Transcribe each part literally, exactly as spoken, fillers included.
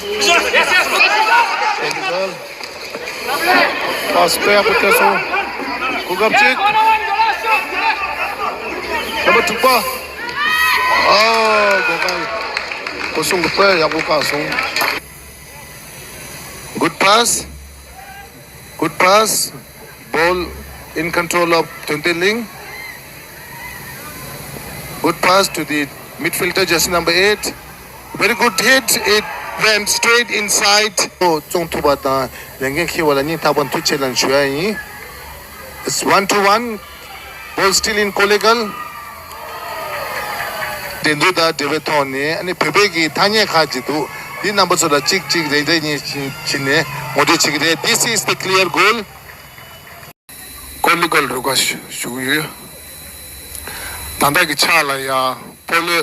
པ་སི་དཔེ་ཡག་པོ་སྤྲད་སོང་། གོ་སྐབས་གཅིག། ནམ་པར་དྲུག་པ། ཨ། གོ་སྐབས། གོ་སྲུང་གིས་དཔེ་ཡག་པོ་བཀག་སོང་། Good pass. Good pass. Ball in control of Tonte Ling. Good pass to the midfielder, jersey number eight. Very good hit. It went straight inside. ཨོ། བཙོང་ཐུབ་པ་དང་ལས་འགན་འཁྱེར་བ་ལ་སྙིང་ཐག་པ་ནས་ཐུགས་རྗེ་ཆེ་ལབ་ཞུ་ཡ་ཡིན། It's one to one. Ball still in Kollegal. འགྲན་བསྡུར་དང་འབྲེལ་བའི་ཐོག་ནས་ཨ་ནི་བོད་པའི་གི་ཐ་སྙད་ཁག་ཅིག་འདུག་འདི་རྣམ་པ་ཚོ་ལ་གཅིག་གཅིག་རེ་རེ་གཉིས་གཉིས་བྱས་ནས་ངོ་སྤྲོད་བྱེད་ཀྱི་རེད། This is the clear goal. ཀོ་ལི་གོལ་རུ་ཁ་ཞུ་གི་ཡོད། ད་ལྟ་གི་ཆ་ལ་ཡ་སྤོ་ལོ།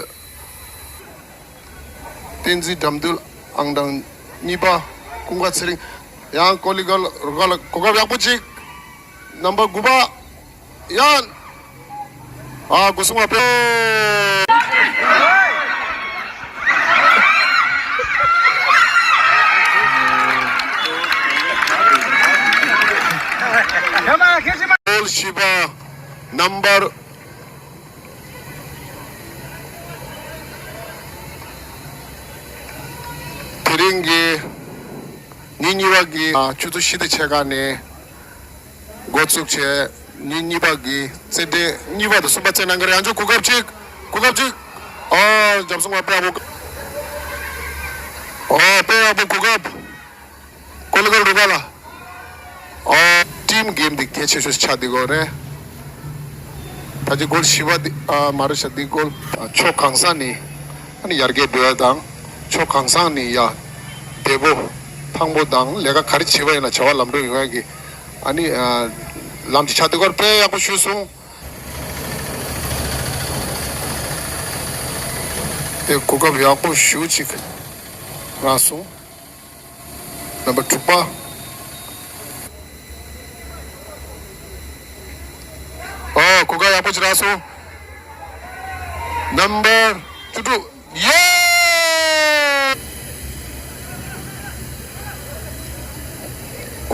བསྟན་འཛིན་དགྲ་འདུལ་ཨང་གྲངས་གཉིས་པ་ཀུན་དགའ་ཚེ་རིང་། ཡང་ཀོ་ལི་གོལ་རུ་ཁ་ལ་གོ་སྐབས་ཡག་པོ་ཅིག་ནམ་པར་དགུ་པ། ཡང་། ཨ། སྒོ་སྲུང་བ་པེ། ཀོལ་བཞི་པ་ནམ་པར། དེ་རིང་གི་ཉིན་གཉིས་པ་གི་ཨ། ཆུ་ཚོད་བཞི་དང་ཕྱེད་ཀ་ནས་འགོ་བཙུགས་བྱས། ཉིན་གཉིས་པ་གི་རྩེད་འགྲན་གཉིས་པ་དང་གསུམ་པ་རྩེད་གནང་གི་རེད། ཡང་བསྐྱར་གོ་སྐབས་གཅིག་གོ་སྐབས་གཅིག་ཨ། འཇམ་སྲུང་བ་དཔེ་ཡག་པོ། ཨ། དཔེ་ཡག་པོ་གོ་སྐབས། ཀོ་ལི་གོལ་རུ་ཁ་ལ། ཨ། ཊིམ་གེམ་འདི་གལ་ཆེ་ཤོས་ཆགས་བསྡད་ཡོད་རེད། ད་ཅི་གོལ་བཞི་པ་འདི་ཨ། མ་རེད་ཤག་འདི་གོལ། ཨ། ཕྱོགས་གང་ས་ནས་ཨ་ནི་ཡར་རྒྱས་འགྲོ་ཡ་དང་། ཕྱོགས་གང་ས་ནས་ཡ་བདེ་པོ་ཐང་པོ་དང་ལས་ཀ་ག་རེ་བྱེད་པ་ཡིན་ན་བྱ་བ་ལམ་འགྲོ་ཡོང་ཡ་གི་ཨ་ནི་ཨ། ལམ་ཅིག་ཆགས་བསྡད་ཡོད་རེད། དཔེ་ཡག་པོ་ཞུས་སོང་། དེ་གོ་སྐབས་ཡག་པོ་ཞེ་པོ་ཅིག་རག་སོང་། ནམ་པར་དྲུག་པ། ཨོ། གོ་སྐབས་ཡག་པོ་ཅིག་རག་སོང་། ནམ་པར་བཅུ་དྲུག་ཡེ།